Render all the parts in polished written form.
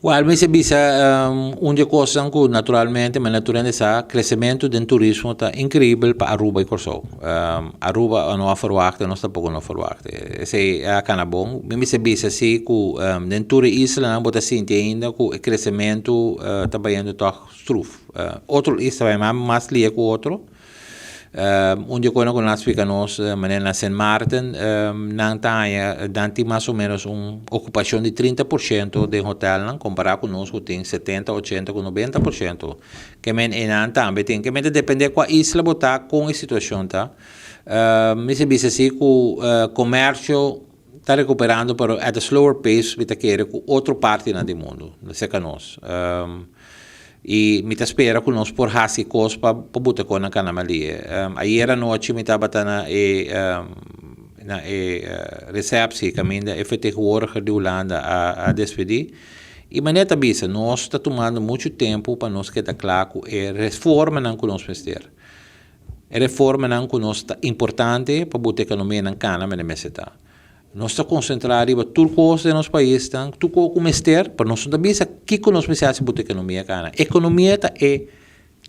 Well, mi bisa un di cos cu naturalmente, ma naturalmente sa crecemento di turismo ta increibel pa Aruba y Corsou. Aruba no a verwacht, nos tampoco no a verwacht. Esey a cana bon. Mi bisa si cu den tur isla nan bo ta sinti ainda cu e crecemento ta bayendo toch stroef. Otro isla bay mas lihe cu otro. Un di cosnan cu nan splica nos, manera na Sint Maarten, nan ta haya, nan tin mas o menos un ocupacion di 30% den hotelnan, compara cu nos cu tin 70, 80 cu 90%. Ke men e nan tambe tin, ke men ta depende cua isla bo ta, con e situacion ta. Mi sa bisa si cu comercio ta recuperando, pero at a slower pace, mi ta kere, cu otro partinan di mundo, cerca nos. Y mi ta spera cu nos por haci cos pa buta con na cana malie. Ayera nochi mi tabata na e receptie caminda e vertegenwoordiger di Hulanda a despedi. Y manera ta bisa, nos ta tumando mucho tempo pa nos keda cla cu e reformanan cu nos mester. E reformanan cu nos ta importante pa buta economia nan cana mene meseta. Nos ta concentra riba tur cos den nos pais, tan, tur cos cu mester, pero nos no ta bisa kico nos mester haci buta economia cana. Economia ta e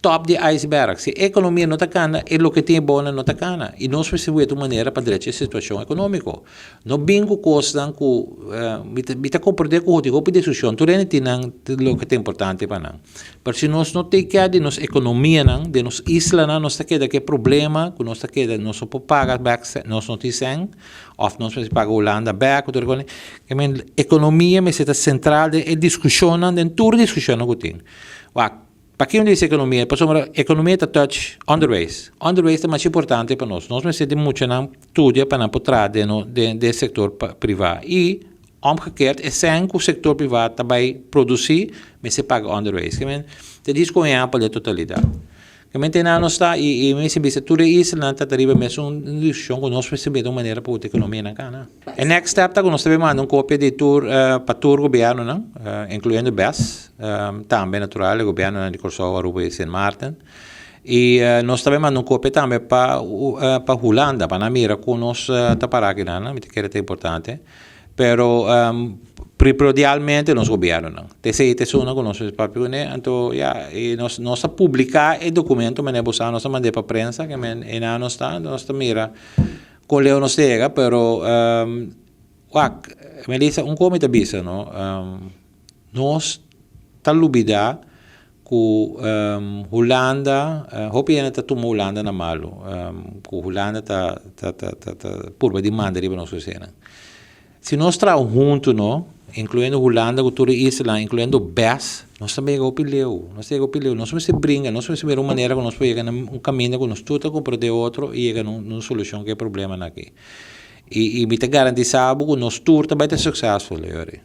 top di iceberg. Si economia no ta cana, e loke tin bon no ta cana. Y nos mester wak un manera pa drecha e situacion economico. No bin cu cosnan cu mi ta comprende cu hopi hopi discusion, tur hende tin nan loke ta importante pa nan. Pero si nos no take care di nos economianan, di nos islanan, nos ta keda cu e problema, cu nos ta keda, nos no por paga back, nos no tin cen, of nos mester paga Hulanda back, tur cos. Ke men economia mester ta central den e discusionnan, den tur discusionnan cu tin. Wak, pa kico di economia? Pasobra economia ta touch onderwijs. Onderwijs ta mas importante pa nos. Nos mester di muchanan studia pa nan por traha den no den sector priva. Y omgekeerd, e cen cu sector priva ta bay produci, mester paga onderwijs. Ke men, te dis con ehempel de totalidad. Ke men te nos ta y mi bisa tur e islanan ta riba mesun discusion cu nos mester un manera pa e economia nan cana. E next step ta cu nos tambe manda un copia di tur pa tur gobiernonan, incluyendo BES, tambe natural, e gobierno di Corsou, Aruba y Sint Maarten. Y nos tambe manda un copia tambe pa Hulanda, pa nan mira cu nos ta para aki nan, mi ta kere ta importante. Pero primordialmente nos gobiernonan. Esey ta esun cu nos papia cune, anto ja, y nos a publica e documento, manera bo sa, nos a manda pa prensa, ke men e nan nos ta, nos ta mira con leu nos yega, pero wak, Melissa, un cos mi ta bisa, no? Nos ta lubida cu Hulanda, hopi hende ta tuma Hulanda na malo, cu Hulanda ta purba di manda riba nos esena. Si nos traha hunto, no, incluyendo Hulanda, cu tur e isla, incluyendo BES, nos tambe yega hopi leu, nos yega hopi leu, nos mester bringa, nos mester mira un manera cu nos por yega na un caminda cu nos tur ta comprende otro y yega na un solucion cu e problemanan aki. Y mi ta garantisa bo cu nos tur ta bay ta successful, Yori.